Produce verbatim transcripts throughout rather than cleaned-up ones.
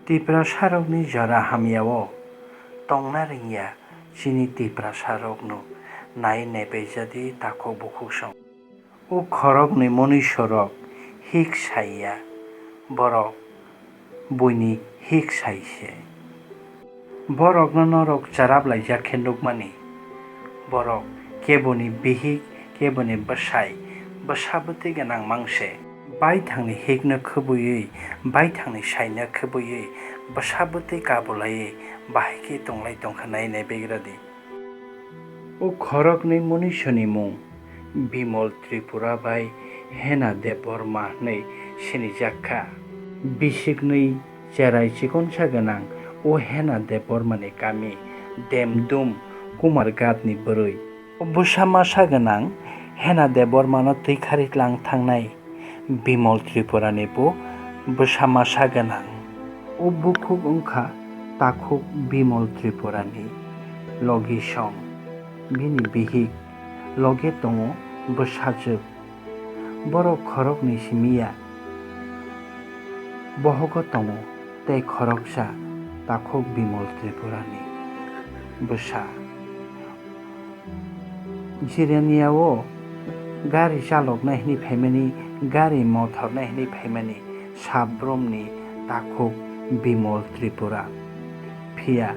Tiprasarokni jora hamyao tongna rwngya chini Tiprasarokno nai naipaijadi takhuk bukhuksong. O khoroknwi monisorok hik saiya, borok buini hik saise. Borokno norok charap laijak khe nukmani. Borok keboni bihik, keboni bwsai, bwsa bwtwi gwnang mangse. Baithangni hikno khwbwiwi, baithangni saino khwbwiwi, bwsa bwtwi kabulaiwi bahai khe tonglai tongkha nai naibegradi. O khoroknwi munisoni mung Bimol Tripura bai Hena Debbarma hwnwi sinijak kha. Bisiknwi cherai chikonsa gwnang o Hena Debbarmani kami Demdum Kumarghatni bwrwi. O bwsa masa gwnang Hena Debbarmano twi khari tlang thangnai Bimol Tripurani bo bwsa masa gwnang. O bukhuk wngkha takhuk Bimol Tripurani logisong. Bini bihik loge tongo bwsajwk. Borok khoroknwi simi ya. Bohogo tongo tei khoroksa takhuk Bimol Tripurani bwsa. Jirania o gari chaloknai hwnwi phaimani, gari mothornai hwnwi phaimani sabrumni takhuk Bimol Tripura. Phiya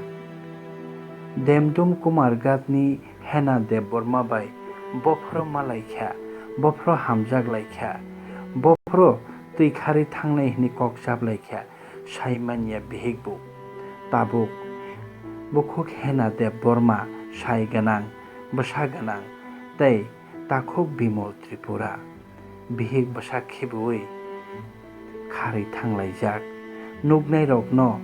Demdum Kumarghatni Hena Debbarma bai bophro malaikha, bophro hamjak laikha, bophro twi khari thangnai hwnwi kok chap laikha. Sai manya bihik bo. Tabuk bukhuk Hena Debbarma sai gwnang, bwsa gwnang tei takhuk Bimol Tripura. Bihik bwsa khibiwi kharwi thanglaijak. Nuknairokno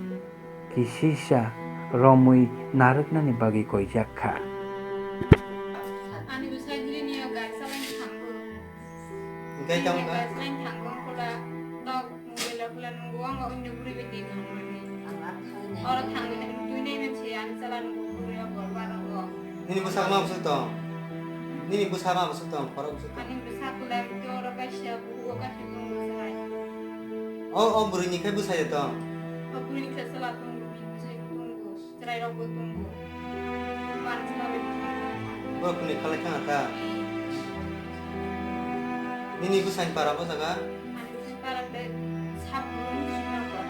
kisisa romwi narwknani bagwi koijak kha. Ani bwsai nini o gari chalaini thango. Hwnkhe tamo kha? Nini o gari chalaini thango, kola tok. Mobile o kula nungo, ang o onyo bwrwi bai twi thangmani. Oro thangwi twi nai man se, ang chala nungo, bwrwi o bor barok o. Nini bwsa ma bwswk tong? Nini bwsa ma bwswk tong? Khorok bwswk tong? Ani bwsa kula, ang twi oro kaisa, bukugo kaisa tongo chwrai. O, o bwrwi ni khe bwsa ya tong? O bwrwi ni khe chwla tongo, bini bwsai tongo. Chwrairokbo tongo. Manjla bai tongo. Borok kwnwi khalai thangkha ta? Nini bwsani para bo jaga? Ani bwsani para tei Sabrum Srinagar.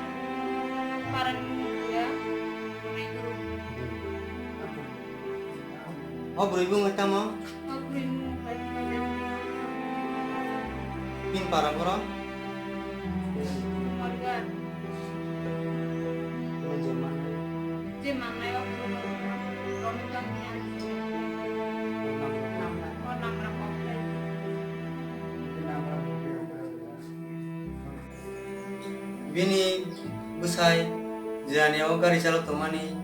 Parani mung khe Bonaiguru. O bwrwi bung tamo? O bwrwi bung bai. Pin para borok? Morgan. Je mangnai o bwrwi rok tong ya. O namra kok lai. Bini bwsai Jirania o gari chalok tongmani.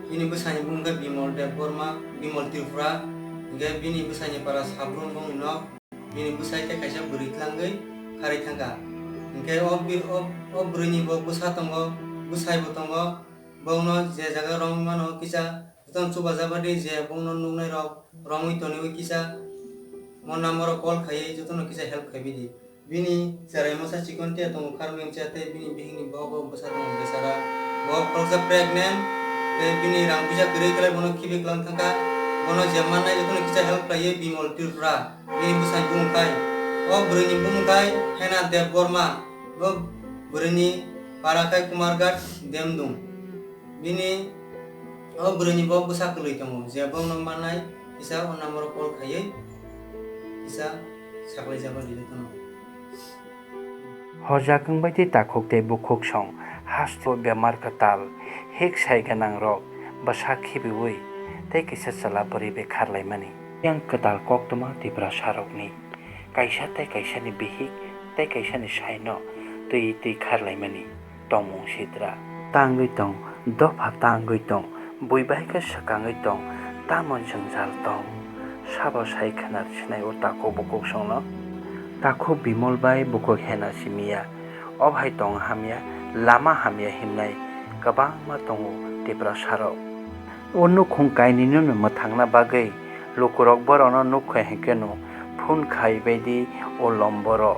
Bini bwsani bung khe Bimol Debbarma, Bimol Tripura. Hinkhe bini bwsani para Sabrum bongni nok. Bini bwsai khe kaisa bwrwi tlangwi kharwi thangkha. Hinkhe o bi-, o, o bwrwini bo bwsa tongo, bwsai bo tongo. Bongno je jaga romwi mano kisa, jotono chubajak badi je bongno nuknairok romwi toniwi kisa, mo number o call khaiwi jotono kisa help khaibidi. Bini cherai masa chikon tia tongo kharming cha tei bini bihikni bohok o bwsa tongo bechara. Bo khoroksa pregnant tei bini rang puisa kwrwi khlai bono khibi klang thangkha. Bono je mannai jotono kisa help khlaiwi Bimol Tripura. Bini bwsani bumung khai, o bwrwini bumung khai Hena Debbarma. Bo bwrwini para khai Kumarghat Demdung. Bini o bwrwini bo bwsa kwlwi tongo, je bongno mannai kisa o number o call khaiwi kisa saklaijak badi jotono. Hojak wngbai tei takhuk tei bukhuk song hasteo bemar kwtal, hik sai gwnang rok bwsa khibiwi tei kisa chwla bwrwi bai kharlaimani. Yang kwtal koktwma Tiprasa rokni kaisa tei kaisani bihik tei kaisani saino twi twi kharlaimani. Tongmung sitra tangwi tong, dopha tangwi tong, bui bai khe swkangwi tong, tamo jwngjal tong? Sabo sai khwnar sinai o takhuk bukhuk songno? Takhuk Bimol bai bukhuk Hena simi ya. O bahai tong hamya, lama hamya himnai kwbangma tongo Tiprasa rok. O nukhung kainwino mwthangna bagwi lukurok borokno nukha hinkhe no phone khai baidi o lomboro.